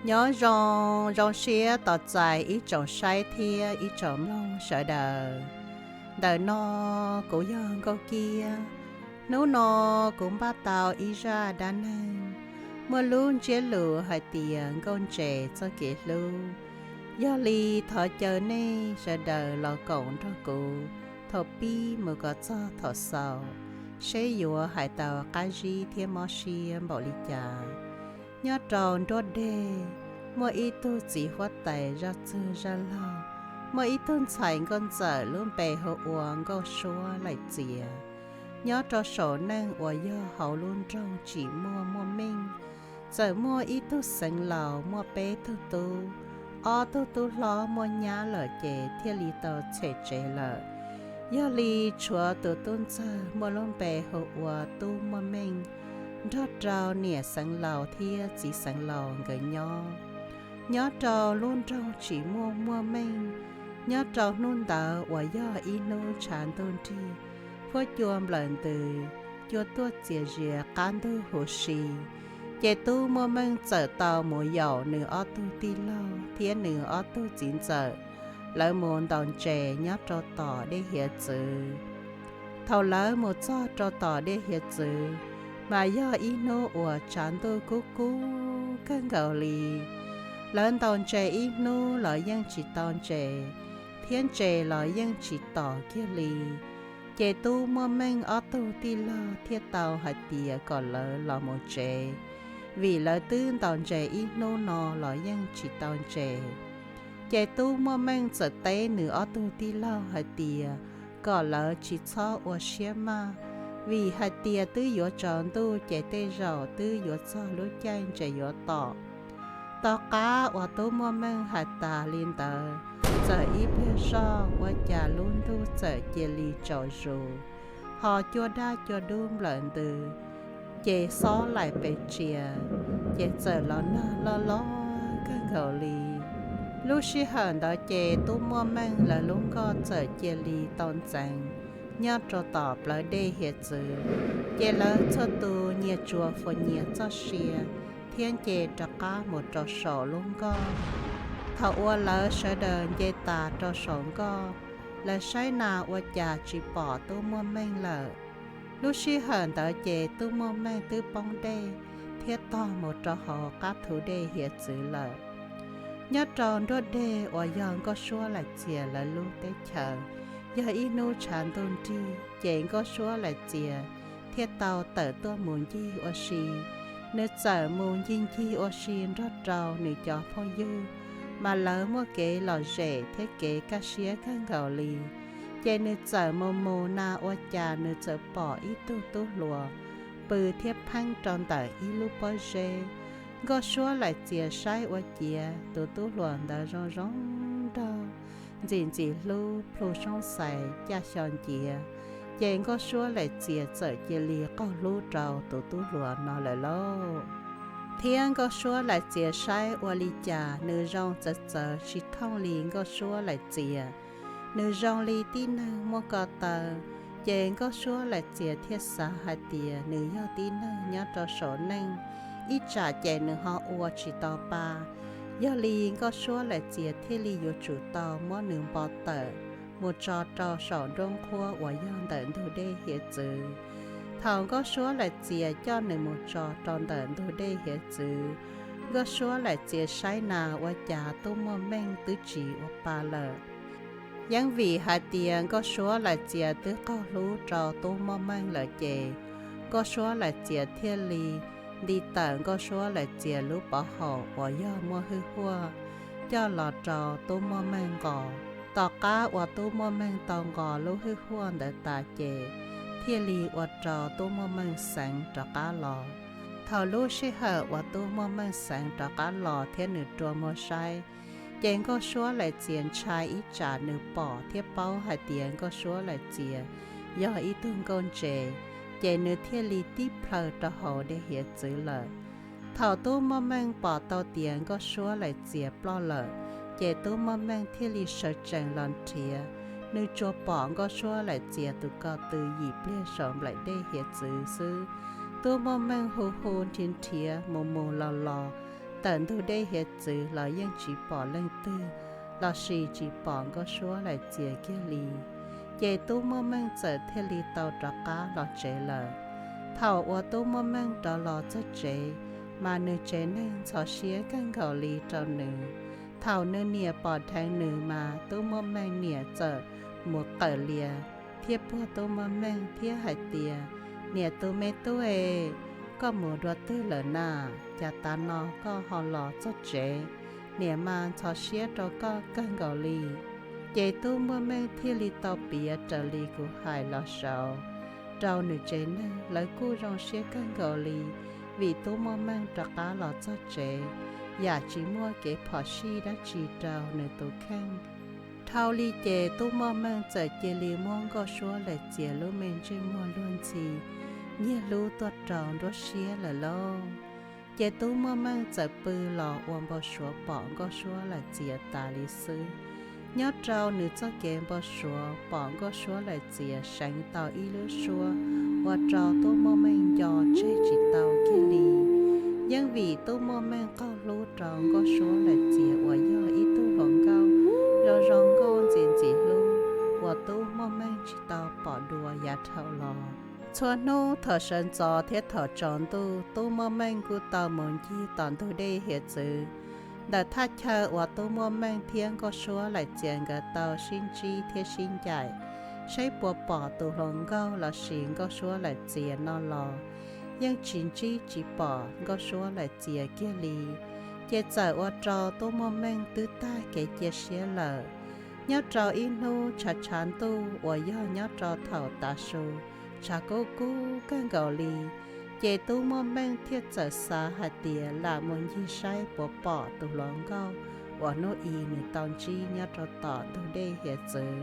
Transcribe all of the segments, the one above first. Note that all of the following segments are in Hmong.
Nyob zoo, zoo siab tos txais ib tsoom saib thiab ib tsoom mloog sawv daws. Ntawm no kuv yog Nkauj Kiab. Hnub no kuv npaj tau ib zaj dab neeg muaj lub ntsiab lus hais tias nkauj ntses txoj kev hlub. Yog li thov caw nej sawv daws los koom nrog kuv thaum pib mus kom txog thaum xaus, seb yuav hais tau qab zib thiab mob siab npaum li cas. Nyob rau nruab deg, muaj ib tug txiv huab tais zaj txwg zaj laug, muaj ib tug ntxhais nkauj ntxawm lub npe hu ua Nkauj Suab Laim Txias. Nyob rau saum neej uas yog hauv lub nroog Tsim Muaj Muaj Meej, txawm muaj ib tug xeev laus muaj peb tug tub, ob tug tub hlob muaj nyab lawm ces thiaj li tau tshem tsev lawm. Yog li tshuav tus tub ntxawg muaj lub npe hu ua Tub Muaj Meej nrog rau niam xeev laus thiab txiv xeev laus nkawd nyob. Nyob rau lub nroog Tsim Muaj Muaj Meej, nyob rau hnub ntawd uas yog ib hnub tshav ntuj nrig, huab cua nplawm ntws, cua tuaj txias zias qab ntug huv si, ces Tub Muaj Meej txawm tau mus yaum nws ob tug tij laug thiab nws ob tug txiv ntxawm, lawv mus ntaus ntses nyob rau tom dej hiav txwv. Thaum lawv mus txog rau tom dej hiav txwv, mas yog ib hnub uas tshav ntuj kub kub kawg nkaus li. Lawv ntaus ntses ib hnub los yeej tsis tau ntses, thiab ntses los yeej tsis tom kiag li. Ces Tub Muaj Meej ob tug tij laug thiaj tau hais tias kom lawv los mus tsev, vim lawv twb ntaus ntses ib hnub no los yeej tsis tau ntses. Ces Tub Muaj Meej txawm teb nws ob tug tij laug hais tias kom lawv tsis txhob ua siab maj, vim hais tias twb yuav tsaus ntuj ces tej zaum twb yuav txog lub caij ntses yuav tom. Tom qab uas Tub Muaj Meej hais tas li ntawd, txawm ib pliag zoj ua cas lub ntuj txawm cia li tsaus zus, ho cua daj cua dub nplawm ntws, ces xob laim pes tsia, ces txawm los nag loj loj kawg nkaus li. Lub sij hawm ntawd ces Tub Muaj Meej lawv lub nkoj txawm cia li tau ntxeev nyob rau tom plawv dej hiav txwv, ces lawv txhua tus nyias tsuas fuas nyias txoj sia thiab nce rov qab mus rau saum lub nkoj. Thaum uas lawv sawv daws nce tas rau saum nkoj, lawv saib na ua cas tsis pom Tub Muaj Meej lawm. Lub sij hawm ntawd ces Tub Muaj Meej twb poob dej thiab tog mus rau hauv qab thu dej hiav txwv lawm. Nyob rau nruab deg uas yog Nkauj Suab Laim Txias lawv lub teb chaws, yog ib hnub tshav ntuj nrig ces Nkauj Suab Laim Txias thiaj tau tawm tuaj mus ncig ua si. Nws txawm mus ncig ncig ua si nrog rau nws cov phooj ywg, mas lawv muaj kev lom zem thiab kev kaj siab kawg nkaus li. Ces nws txawm mus mus na ua cas nws txawm pom ib tug tub hluas pw thiab pheeb rau ntawm ib lub pob zeb. Nkauj Suab Laim Txias saib ua ciav tus tub hluas ntawd zoo zoo nraug, ntxim ntxim hlub, plhu soob xais caj xyo nciav, ces Nkauj Suab Laim Txias txawm cia li qaug hlub rau tus tub hluas no lawm lauj. Thiab Nkauj Suab Laim Txias saib ua li cas nws zoo txawv txawv tsis thooj li Nkauj Suab Laim Txias, nws zoo li tib neeg muaj ko taw. Ces Nkauj Suab Laim Txias thiaj xav hais tias nws yog tib neeg nyob rau saum neej, ib tsam ces nws ho ua tsis tau pa. Yog li Nkauj Suab Laim Txias thiaj li yuav tsum tau muab nws npo tawm mus tso rau saum nruab nqhuab uas yog ntawm ntug dej hiav txwv. Thaum Nkauj Suab Laim Txias coj nws mus tso rau ntawm ntug dej hiav txwv, Nkauj Suab Laim Txias saib na ua cas Tub Muaj Meej twb tsis ua pa lawm. Yeej vim hais tias Nkauj Suab Laim Txias twb qaug hlub rau Tub Muaj Meej lawm ces Nkauj Suab Laim Txias thiaj li nti tawm Nkauj Suab Laim Txias lub pov haum uas yog muaj hwj huaj coj los rau Tub Muaj Meej nqos. Tom qab uas Tub Muaj Meej tau nqos lub hwj huaj ntawd tas ces thiaj li ua rau Tub Muaj Meej xeev rov qab los. Thaum lub sij hawm uas Tub Muaj Meej xeev rov qab los thiab nws rua muag saib, ces Nkauj Suab Laim Txias ntshai ib tsam nws pom thiab paub hais tias Nkauj Suab Laim Txias yog ib tug nkauj ntses, ces nws thiaj li tib plhaw rau hauv dej hiav txwv lawm. Thaum Tub Muaj Meej pom tau tias Nkauj Suab Laim Txias ploj lawm, ces Tub Muaj Meej thiaj li sawv tsees los nrhiav. Nws tsuas pom Nkauj Suab Laim Txias tus ko tw yim pliag saum nplaim dej hiav txwv xwb. Tub Muaj Meej hu hu nrhiav nrhiav mus mus los los, ntawm ntug dej hiav txwv los yeej tsis pom leej twg lossis tsis pom Nkauj Suab Laim Txias kiag li. Ces Tub Muaj Meej txawm thiaj li tau rov qab los tsev lawm. Thaum uas Tub Muaj Meej rov los txog tsev, mas nws tsev neeg ntxhov siab kawg nkaus li rau nws. Thaum nws niam pom dheev nws mas Tub Muaj Meej niam txawm mus qawm lias thiab puag Tub Muaj Meej thiab hais tias, Niam, tus me tub e, koj mus dua twg lawm na? Cas tav no koj ho los txog tsev? Niam mas ntxhov siab rau koj kawg nkaus li. Ces Tub Muaj Meej thiaj li tau piav raws li kuv hais los saud rau nws tsev neeg, lawv kuj zoo siab kawg nkaus li vim Tub Muaj Meej rov qab los txog tsev, yam tsis muaj kev phom sij dab tsi rau nws tus kheej. Dhau li ces Tub Muaj Meej txawm cia li muab Nkauj Suab Laim Txias lub me ntsej muag luag ntxhi nyiag hlub tuaj rau nruab siab lawm lauj. Ces Tub Muaj Meej txawm pw los ua npau suav pom Nkauj Suab Laim Txias tas li xwb. Nyob rau nws txoj kev npau suav pom Nkauj Suab Laim Txias seev tau ib lub suab, ua rau Tub Muaj Meej nco tseg tsis tau kiag li. Yeej vim Tub Muaj Meej qaug hlub rau Nkauj Suab Laim Txias uas yog ib tug hluas nkauj zoo zoo nkauj ntxim ntxim hlub uas Tub Muaj Meej tsis tau pom dua yav dhau los. Txhua hnub thaum sawv ntxov thiab thaum tsaus ntuj, Tub Muaj Meej kuj tau mus ncig tom ntug dej hiav txwv ntawm thaj chaw uas Tub Muaj Meej thiab Nkauj Suab Laim Txias nkawd tau sib ntsib thiab sib ncaim, saib puas pom tus hluas nkauj lossis Nkauj Suab Laim Txias no los yeej tsis ntsib tsis pom Nkauj Suab Laim Txias kiag li. Ces txawm ua rau Tub Muaj Meej twb tag kev cia siab lawm. Nyob rau ib hnub tshav tshav ntuj uas yog nyob rau thaum tav su, tshav kub kub kawg nkaus li, ces Tub Muaj Meej thiaj txawm xav hais tias lam mus ncig saib puas pom tus hluas nkauj uas hnub i nws tau ntsib nyob rau tom ntug dej hiav txwv.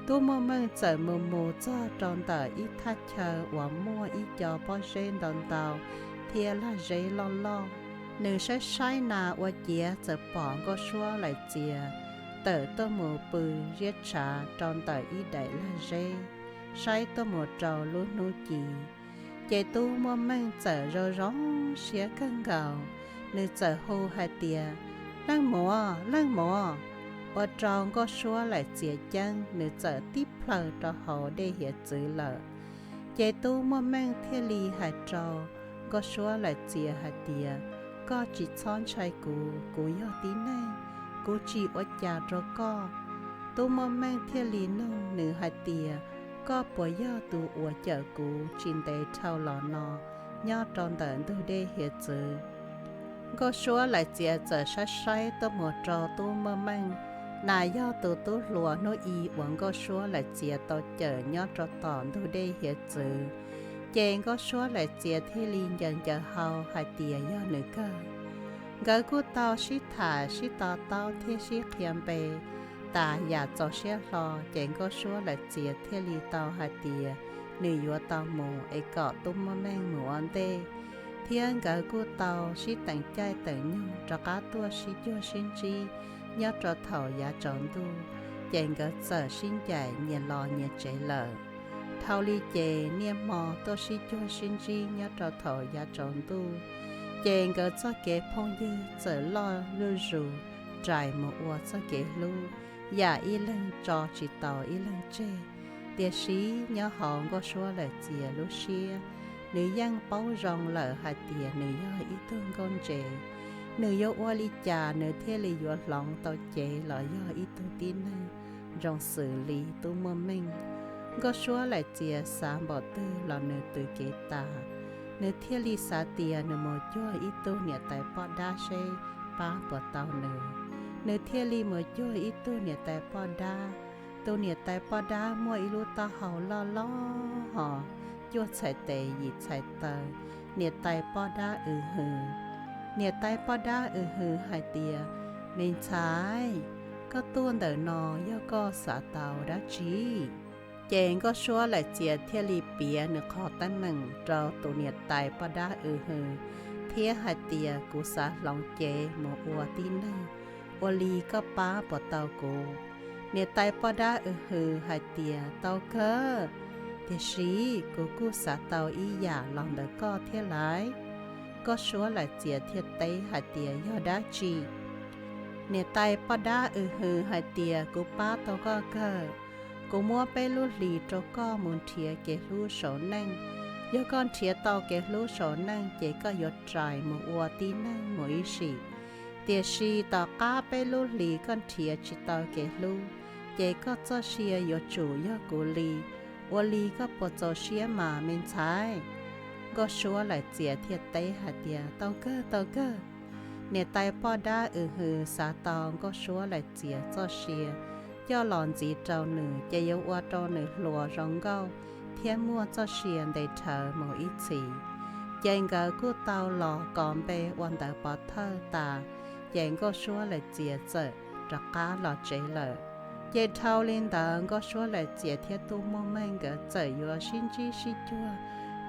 Tub Muaj Meej txawm mus mus txog rau ntawm ib thaj chaw uas muaj ib co pob zeb ntau ntau thiab lag zeb loj loj. Nws saib saib na ua ciav txawm pom Nkauj Suab Laim Txias tawm tuaj mus pw ziab tshav rau ntawm ib daim lag zeb, saib tuaj mus rau lub hnub ci. Ces Tub Muaj Meej txawm zoo zoo siab kawg nkaus, nws txawm hu hais tias, Leej muam, leej muam! Ua rau Nkauj Suab Laim Txias ceeb, nws txawm tib plhaw rau hauv dej hiav txwv lawm. Ces Tub Muaj Meej thiaj li hais rau Nkauj Suab Laim Txias hais tias, Koj tsis txhob ntshai kuv, kuv yog tib neeg, kuv tsis ua cas rau koj. Tub Muaj Meej thiaj li nug nws hais tias, Koj puas yog tus uas cawm kuv tsis ntev dhau los no nyob rau ntawm ntug dej hiav txwv? Nkauj Suab Laim Txias txawm saib saib tuaj mus rau Tub Muaj Meej, na yog tus tub hluas hnub i uas Nkauj Suab Laim Txias tau cawm nyob rau tom ntug dej hiav txwv. Ces Nkauj Suab Laim Txias thiaj li ncaws ncaws hau hais tias yog nws kawg. Nkawd kuj tau sib tham sib to taub thiab sib qhia npe tas yam txaus siab hlo, ces Nkauj Suab Laim Txias thiaj li tau hais tias nws yuav tau mus es kom Tub Muaj Meej mus ua ntej, thiab nkawd kuj tau sib teem caij teem nyoog rov qab tuaj sib cuag sib ntsib nyob rau thaum yav tsaus ntuj, ces nkawd txawm sib ncaim nyias los nyias tsev lawm. Dhau li ces niaj hmo tuaj sib cuag sib ntsib nyob rau thaum yav tsaus ntuj, ces nkawd txoj kev phooj ywg txawm loj zuj zus rais mus ua txoj kev hlub, yam ib leeg tso tsis tau ib leeg tseg. Tiam sis nyob hauv Nkauj Suab Laim Txias lub siab, nws yeej paub zoo lawm hais tias nws yog ib tug nkauj ntse, nws yuav ua li cas nws thiaj li yuav hloov tau cev los yog ib tug tib neeg zoo xws li Tub Muaj Meej. Nkauj Suab Laim Txias xav npaum twg los nws twv kev tas, nws thiaj li xav tias nws mus cuag ib tug niam tais poj dab seb pab puas tau nws. Nws thiaj li mus cuag ib tug niam tais poj dab. Tus niam tais poj dab muaj ib lub taub hau loj loj hos cuaj txhais tes yim txhais taw, niam tais poj dab w hws. Niam tais poj dab w hws hais tias, Me ntxhais, koj tuaj ntawm no yog koj xav tau dab tsi? Ces Nkauj Suab Laim Txias thiaj li piav nws qhov teeb meem rau tus niam tais poj dab w hws thiab hais tias, Kuv xav hloov cev mus ua tib neeg, ua li koj pab puas tau kuv? Niam tais poj dab w hws hais tias, Tau kawg, tiam sis kuv kuj xav tau ib yam los ntawm koj thiab lauj. Nkauj Suab Laim Txias thiaj teb hais tias, Yog dab tsi? Niam tais poj dab Wm Hwm hais tias, Kuv pab tau koj kawg. Kuv muab peb lub hlis rau koj mus nrhiav kev hlub saum neej. Yog koj nrhiav tau kev hlub saum neej ces koj yuav rais mus ua tib neeg mus ib sim. Tiam sis tom qab peb lub hlis koj nrhiav tsis tau kev hlub, ces koj txoj sia yuav tsum yog kuv li. Ua li koj puas txaus siab mas me ntxhais? Nkauj Suab Laim Txias thiaj teb hais tias, Tau kawg, tau kawg. Niam tais poj dab Wm Hwm xav tau Nkauj Suab Laim Txias txoj sia coj los ntxiv rau nws ces yuav ua rau nws hluas zoo nkauj thiab muaj txoj sia nte dhawv mus ib txhis. Ces nkawd kuj tau los kos npe ua ntawv pov thawj tas, ces Nkauj Suab Laim Txias txawm rov qab los tsev lawm. Ces dhau li ntawd Nkauj Suab Laim Txias thiab Tub Muaj Meej nkawd txawm yuav sib ntsib sib cuag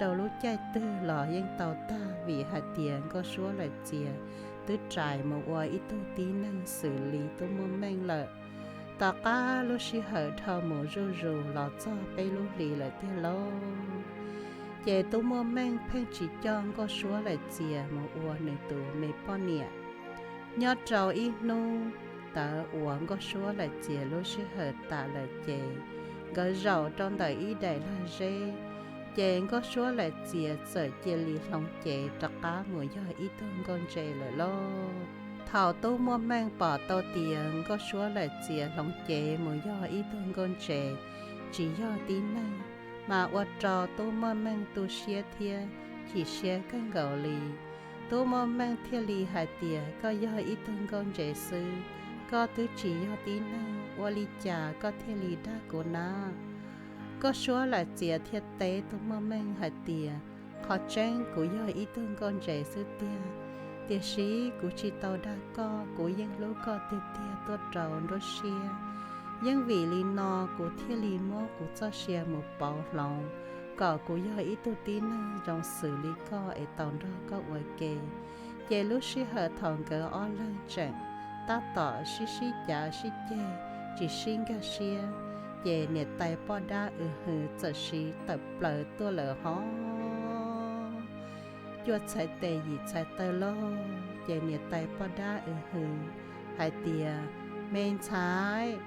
rau lub caij twg los yeej tau tag, vim hais tias Nkauj Suab Laim Txias twb rais mus ua ib tug tib neeg xws li Tub Muaj Meej lawm. Tom qab lub sij hawm dhau mus zuj zus los txog peb lub hlis lawm tiag lauj, ces Tub Muaj Meej pheej tsis coj Nkauj Suab Laim Txias mus ua nws tus me poj niam. Nyob rau ib hnub ntawd uas Nkauj Suab Laim Txias lub sij hawm tas lawm ces nkawd zaum rau ntawm ib daim lag zeb, ces Nkauj Suab Laim Txias txawm cia li hloov cev rov qab mus yog ib tug nkauj ntses lawm lauj. Thaum Tub Muaj Meej pom tau tias Nkauj Suab Laim Txias hloov cev mus yog ib tug nkauj ntses, tsis yog tib neeg, mas ua rau Tub Muaj Meej tu siab thiab chim siab kawg nkaus li. Tub Muaj Meej thiaj li hais tias, Koj yog ib tug nkauj ntses xwb, koj twb tsis yog tib neeg, ua li cas koj thiaj li dag kuv na? Nkauj Suab Laim Txias thiaj teb Tub Muaj Meej hais tias, Qhov tseeb kuv yog ib tug nkauj ntses xwb tiag, tiam sis kuv tsis tau dag koj, kuv yeej hlub koj tiag tiag tuaj rau nruab siab. Yeej vim li no kuv thiaj li muab kuv txoj sia mus pauv hloov kom kuv yog ib tug tib neeg zoo xws li koj es tau nrog koj ua ke. Ces lub sij hawm thaum nkawd ob leeg tseem tab tom sib sib cav sib ceg tsis sib nkag siab, ces niam tais poj dab Wm Hwm txawm siv tawm plaws tuaj lawm hov. Cuaj txhais tes yim txhais taw lauj, ces niam tais poj dab Wm Hwm hais tias, Me ntxhais,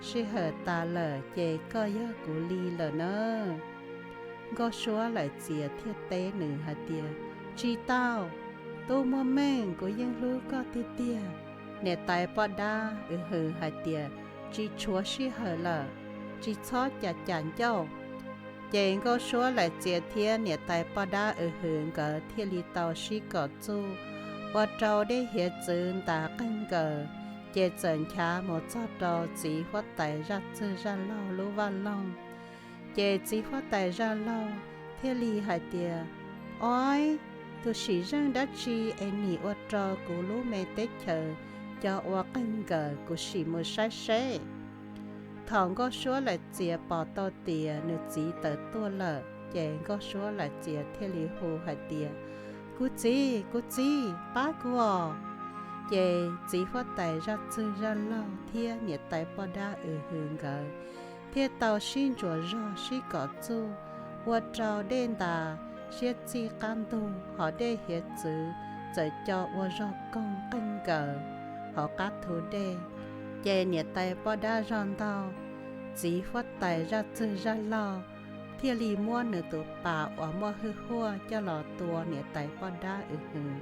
sij hawm tas lawm ces koj yog kuv li lawm na. Nkauj Suab Laim Txias thiaj teb nws hais tias, Tsis tau, Tub Muaj Meej, kuv yeej hlub koj tiag tiag. Niam tais poj dab Wm Hwm hais tias, Tsis tshuav sij hawm lawm, tsis txhob cam cam ncauj. Ces Nkauj Suab Laim Txias thiab niam tais poj dab Wm Hwm nkawd thiaj li tau sib kom txuj, ua rau dej hiav txwv ntas qeeg nkaws, ces txawm nchav mus txog rau txiv huab tais zaj txwg zaj laug lub vaj loog. Ces txiv huab tais zaj laug thiaj li hais tias, Ov, tus sim zeej dab tsi es nim ua rau kuv lub me teb chaws co ua qeeg nkaws, kuv sim mus saib seb. Thaum Nkauj Suab Laim Txias pom tau tias nws txiv tawm tuaj lawm, ces Nkauj Suab Laim Txias thiaj li hu hais tias, Kuv txiv, kuv txiv, pab kuv os! Ces txiv huab tais zaj txwg zaj laug thiab niam tais poj dab Wm Hwm nkawd thiaj tau sib ntsuas zog sib kom txuj, ua rau dej ntas siab txij qab ntug, hos dej hiav txwv txawm co ua zog koog qeeg nkaws hauv qab thu dej. Ces niam tais poj dab zaj ntau, txiv huab tais zaj txwg zaj laug, thiaj li muab nws tus pas uas muaj hwj huaj coj los tua niam tais poj dab Wm Hwm.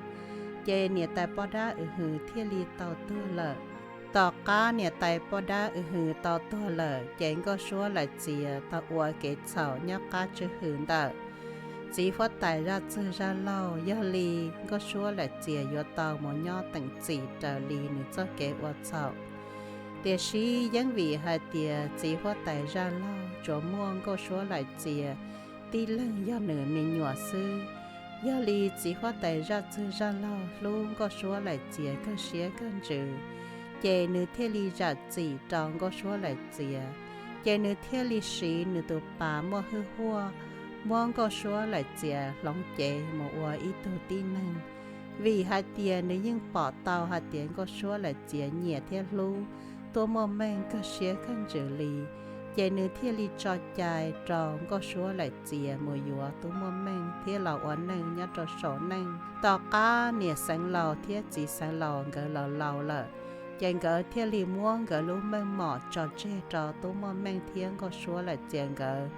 Ces niam tais poj dab Wm Hwm thiaj li tau tuag lawm. Tom qab niam tais poj dab Wm Hwm tau tuag lawm, ces Nkauj Suab Laim Txias tau ua kev txhaum nyob qab tswj hwm ntawm txiv huab tais zaj txwg zaj laug, yog li Nkauj Suab Laim Txias yuav tau mus nyob teem txim raws li nws txoj kev ua txhaum. Tiam sis yeeb vim hais tias txiv huab tais zaj laug tsuas muaj Nkauj Suab Laim Txias tib leeg yog nws me nyuam xwb, yog li txiv huab tais zaj txwg zaj laug hlub Nkauj Suab Laim Txias kawg siab kawg ntsws, ces nws thiaj li zam txim rau Nkauj Suab Laim Txias. Ces nws thiaj li siv nws tus pas muaj hwj huaj muab Nkauj Suab Laim Txias hloov cev mus ua ib tug tib neeg, vim hais tias nws yeej pom tau hais tias Nkauj Suab Laim Txias nyiam thiab hlub Tub Muaj Meej kawg siab kawg ntsws li. Ces nws thiaj li tso cai rau Nkauj Suab Laim Txias mus yuav Tub Muaj Meej thiab los ua neej nyob rau saum neej. Tom qab niam Xeev Laus thiab txiv Xeev Laus nkawd los laus lawm, ces nkawd thiaj li muab nkawd lub meej mom tso tseg rau Tub Muaj Meej thiab Nkauj Suab Laim Txias nkawd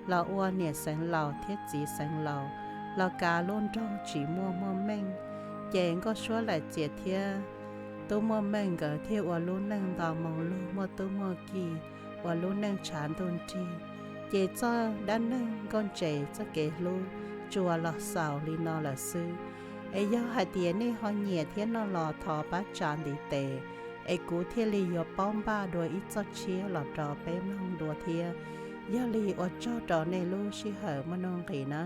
los ua niam Xeev Laus thiab txiv Xeev Laus los kav lub nroog tsis muaj Muaj Meej. Ces Nkauj Suab Laim Txias thiab Tub Muaj Meej nkawd thiaj ua lub neej nto moo lug muaj tub muaj ki, ua lub neej tshav ntuj nrig. Ces txoj dab neeg Nkauj Ntses txoj kev hlub tsuas los xaus li no lawm xwb. Es yog hais tias nej ho nyiam thiab noj los thov pab tsa ntiv tes, es kuv thiaj li yuav paub npaj dua ib txoj tshiab los rau peb mloog dua thiab. Yog li ua tsaug rau nej lub sij hawm muaj nuj nqis na.